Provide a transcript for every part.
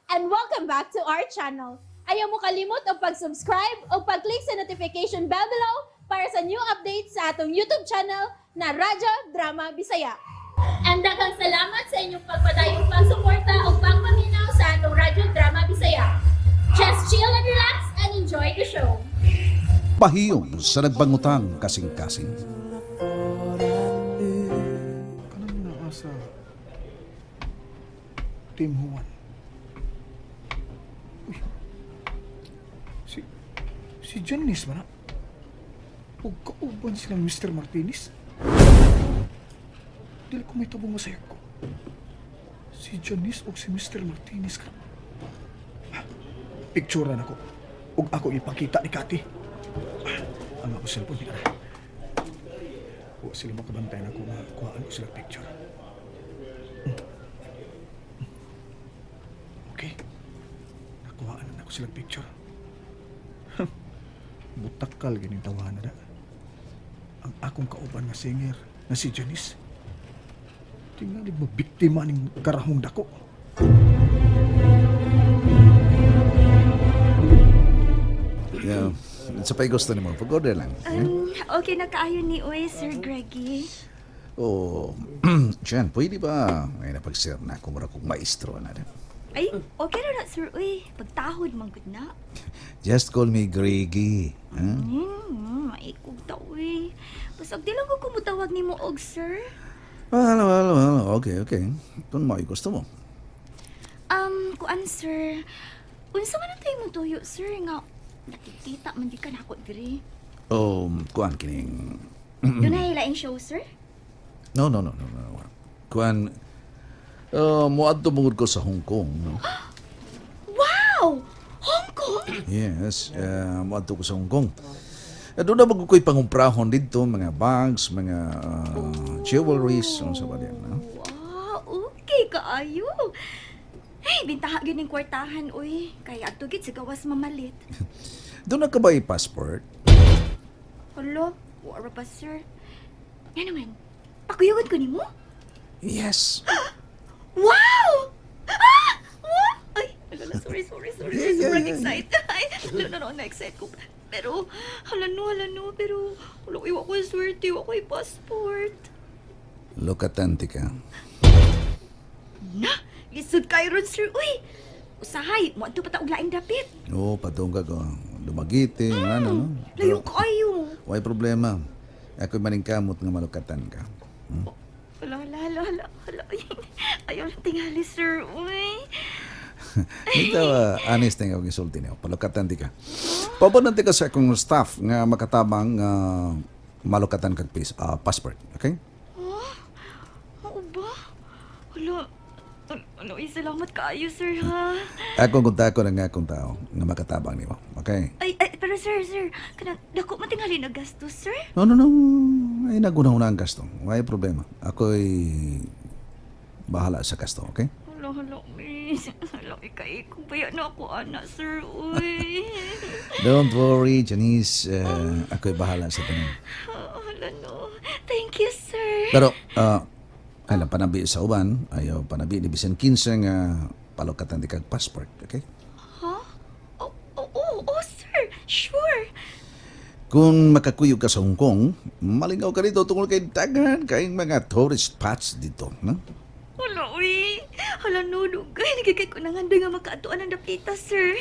And welcome back to our channel. Ayaw mo kalimot og pag-subscribe o pag-click sa notification bell below para sa new updates sa atong YouTube channel na Radyo Drama Bisaya. And daghang salamat sa inyong pagpadayong pagsuporta o pagpaminaw sa atong Radyo Drama Bisaya. Just chill and relax and enjoy the show. Pahiyom sa nagbangutang kasing-kasing. Kanang naa sa Team Juan. Uy. Si Janice ba na? Ug kauban silang Mr. Martinez. Dili ko may tabong masayag ko. Si Janice o si Mr. Martinez ka. Ah, picture na nako. Ug ako ipakita ni Kati. Ah, ang ako cellphone ni Ara. Wa sila makabantay na ako nga kuhaan ko sila picture. Okay. Nakuhaan na ako sila picture. Butakal ganing tawahan na da. Ang akong kauban nga singer na si Janice. Tingali mo biktima ning karahong dako. Yeah. Sa pa'y gusto nimo, pag-order lang. Okay na kaayo ni Uy, Sir Greggy. Oh, Jen, pwede ba? Ay, napag-sir na ako, mura kong maestro na rin. Ay, okay na na, Sir Uy. Pagtahod, manggod na. Just call me Greggy. Huh? Maikog ta, Uy. Basag di lang ko kumutawag ni mo og, sir. Well, okay. Kung mo gusto mo. Kuan, sir. Unsa man ang tayo mong tuyo, sir, nga nakikita man di ka nako diri. Oh, kuan kining. Doon laing show, sir? No. Kuan, muadto mungod ko sa Hong Kong. No? Wow! Hong Kong? Yes, muadto ko sa Hong Kong. Doon na mag ko'y pangumprahon dito, mga bags, mga jewelries, ano sa ba din, no? Wow, okay kaayo. Hey, bintaha gyud ning kwartahan, uy. Kaya adto gid sa gawas mamalit. Doon na ka ba passport? Hala, wala pa, sir. Nga naman, pakuyugan ko nimo? Yes. Wow! Ah! Wow! Ay, hala, sorry, sorry, sorry. Yeah, Sobrang yeah. excited. Ay, hala, na, na-excite ko. Pero, hala no, hala no, pero, wala ko, ko swerte, wa ko passport. Lokatante ka. Na, lisod kayo ron, sir. Uy, usahay, mo pa ta og laing dapit. Oo, padung ka ko. Dumaguete, ano, no? Layo kayo. Way problema. Ako'y maningkamot nga malukatan ka. Hala, hala, hala, hala, hala. Ay, ayaw lang tingali, sir. Uy. Ito, honest nga akong isulti niyo. Palukatan di ka. Papunante ka sa akong staff nga makatabang malukatan kag passport. Okay? Oo ba? Hala, hala, uy, salamat kaayo, sir, ha? Akong kontak ko na nga akong tao nga makatabang nimo. Okay? Ay, ay, pero sir, sir, kanang dako man tingali na gastos, sir. No, no, no. Ay, naguna-una ang gasto. Way problema. Ako'y bahala sa gasto, okay? Hala, hala, uy. Hala, ikay, kung baya na ako, ana, sir, uy. Don't worry, Janice. Ako'y bahala sa tanan. Hala, no. Thank you, sir. Pero, ay lang, panabi sa uban, ayaw panabi ni bisan 15 nga palukatan di kag passport, okay? Ha? Oh, sir. Sure. Kung makakuyog ka sa Hong Kong, malingaw ka rito tungkol kay daghan kayong mga tourist spots dito, no? Hala, uy. Hala, no, dugay. Nagigay ko nang handa nga makaatuan ang dapita, sir.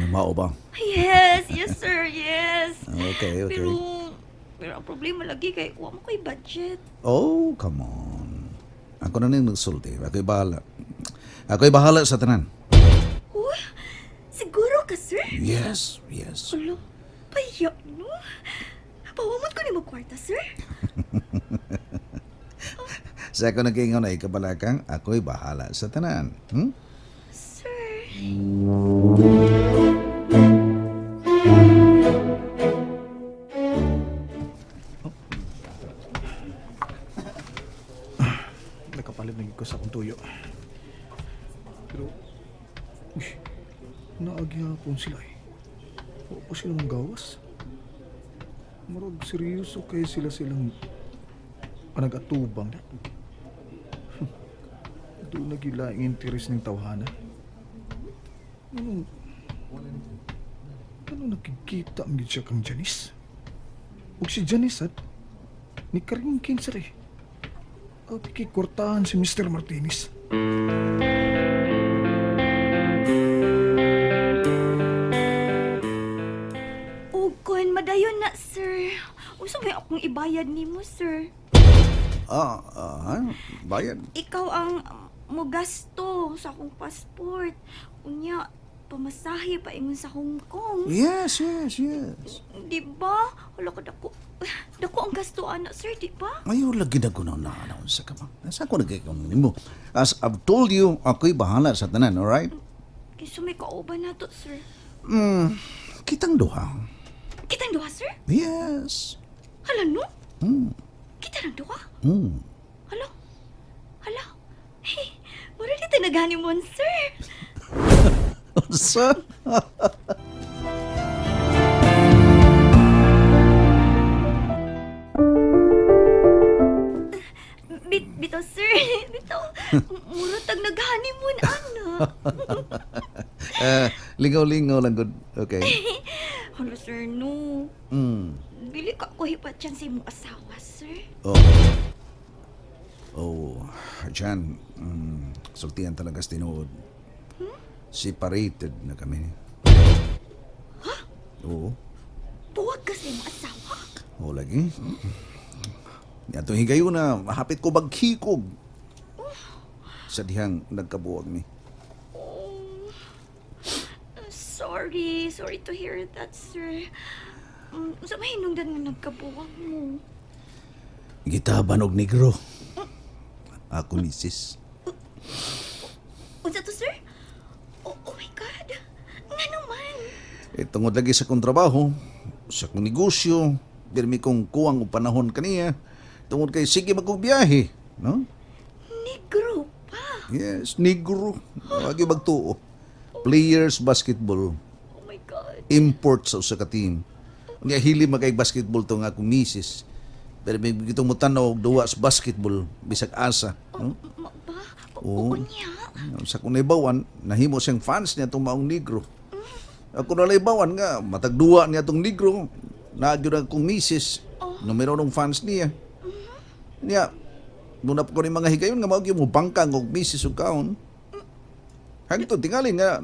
Mao ba? Yes, yes, sir, yes. Okay. Pero ang problema lagi kay wa mo ko'y budget. Oh, come on. Ako na ning nagsulti. Ako'y bahala. Ako'y bahala sa tanan. Uy, siguro ka, sir? Yes. Hala, paya, no? Pawamot ko ni mo kwarta, sir? Sa ako nagkiingon ay kabalakang, ako'y bahala sa tanan. Sir. Nakapalit na gyud ko sa akong tuyo. Pero, uy, naagyapon sila eh. Wa pa sila manggawas. Murag seryoso kay sila silang nag-atubang na. Doon nagilaing interes ng tawhana. Anong... Ano nakikita ang siya kang Janice? Ug si Janice at ni Karingking sir eh. Abi kay kwartahan si Mr. Martinez. Ug kun madayon na, sir. Unsa may akong ibayad nimo, sir? Ah, ah, bayad. Ikaw ang mogasto sa akong passport. Unya, pamasahe pa ingon sa Hong Kong. Yes, yes, yes. Di ba? Hala ka dako. Dako ang gasto ana, sir, di ba? Ayaw lagi na ko na naanaon sa kama. Nasa ko nagkakaroon nimo. As I've told you, ako'y bahala sa tanan, alright? Kinsa may kauban nato, sir? Kitang duha. Kitang duha, sir? Yes. Hala no? Kita ng duha? Hala. Hala. Hey, mura dito nag-honeymoon, sir. Sa? Bitaw, sir. Bitaw. Mura tag nag-honeymoon, ana. Eh, lingaw-lingaw lang good. Okay. Hala, sir, no. Bili ka ko hipatyan sa imong asawa, sir. Oh. Oh, Jan, sultian talaga sa tinuod. Separated na kami. Huh? Oo. Buwag ka sa imong asawa. Oo lagi. Atong higayon na hapit ko bagkikog. Sa dihang nagkabuwag mi. Oh. Sorry. Sorry to hear that, sir. Sa may hinungdan nga nagkabuwag mo. Gitaban og negro. Ako misis. Unsa to, sir? Oh, oh my God. Nga naman. Eh, tungod lagi sa kong trabaho, sa kong negosyo, pirmi kong kuwang og panahon kaniya. Tungod kay sige magkong biyahe, no? Negro pa. Yes, negro. Wag yung magtuo. Players basketball. Oh my God. Import sa usa ka team. Nga hili magay basketball to nga akong misis. Pero may gitong mo tanaw og duwa sa basketball bisag asa, no? Ma ba? Oo. Oo niya. Sa kung naibawan, nahimo siyang fans niya itong maong negro. Ako na naibawan nga, matag duwa niya itong negro. Naagyo na akong misis, numero ng fans niya. Niya, muna pa ko ni mga higayon nga maog yung bangkang og misis ug kaon. Hangtod tingali nga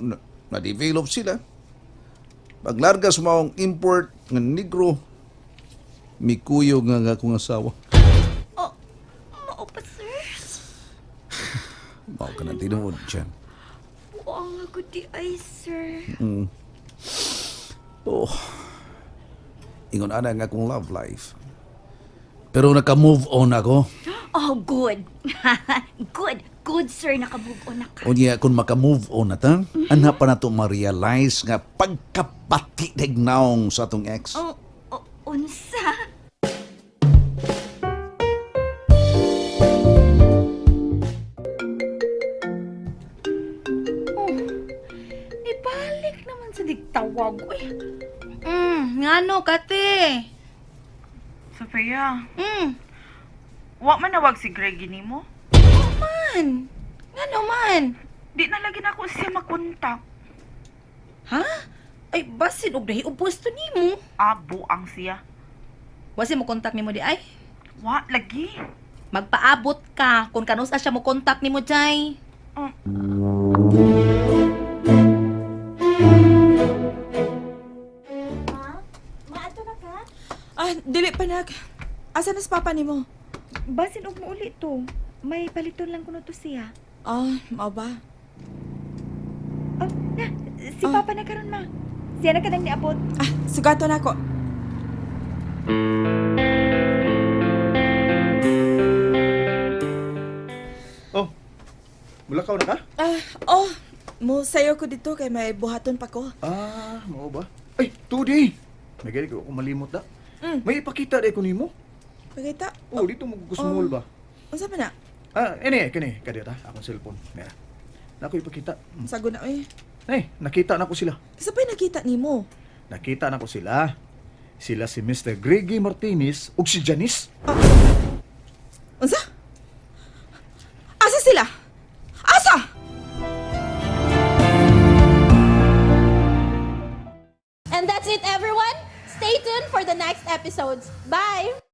na-develop sila. Paglarga sa maong import nga negro, mikuyog nga nga akong asawa. Oh, mao pa, sir. Mao ka na tinuod siya. Buang ako di ay, sir. Oh. Ingon ana nga akong love life. Pero naka-move on ako. Oh, good. Good. Good, sir. Nakamove on na ka. Unya kung maka-move on na ta, ana pa na to ma-realize nga pagkapati naong sa atong ex. Oh, oh, unsa? Oh, ibalik naman sa digtawag. Uy, Ngano, Kate? Sophia, wa man nawag si Greg nimo? Man. Ngano man? Di na lagi nako siya makontak. Ha? Ay, basin og dahi og pwesto nimo. Abo ang siya. Wasi mo kontak nimo di ay. Wa lagi. Magpaabot ka kung kanusa siya mo kontak nimo jay. Ma, maato na ka? Ah, dili pa nak. Asa na si papa nimo? Basin og muuli to. May paliton lang kuno to siya. Ah, mao ba? Oh, na, si Papa na karon ma. Siya na kanang niabot. Ah, sugato na ako. Oh, mulakaw na ka? Ah, oh, mo sayo ko dito kay may buhaton pa ko. Ah, mao ba? Ay, today! May gani ko ako malimot na. May ipakita di ko nimo. Pakita. Oh, dito mo kusmol ba? Unsa pa na? Ah, ini kini kadiyot ha, akong cellphone. Na. Nako ipakita. Sago na oy. Eh, nakita na ko sila. Sa pa'y nakita nimo? Nakita na ko sila. Sila si Mr. Greggy Martinez ug si Janice. Unsa? Asa sila? Asa? And that's it, everyone. Stay tuned for the next episodes. Bye!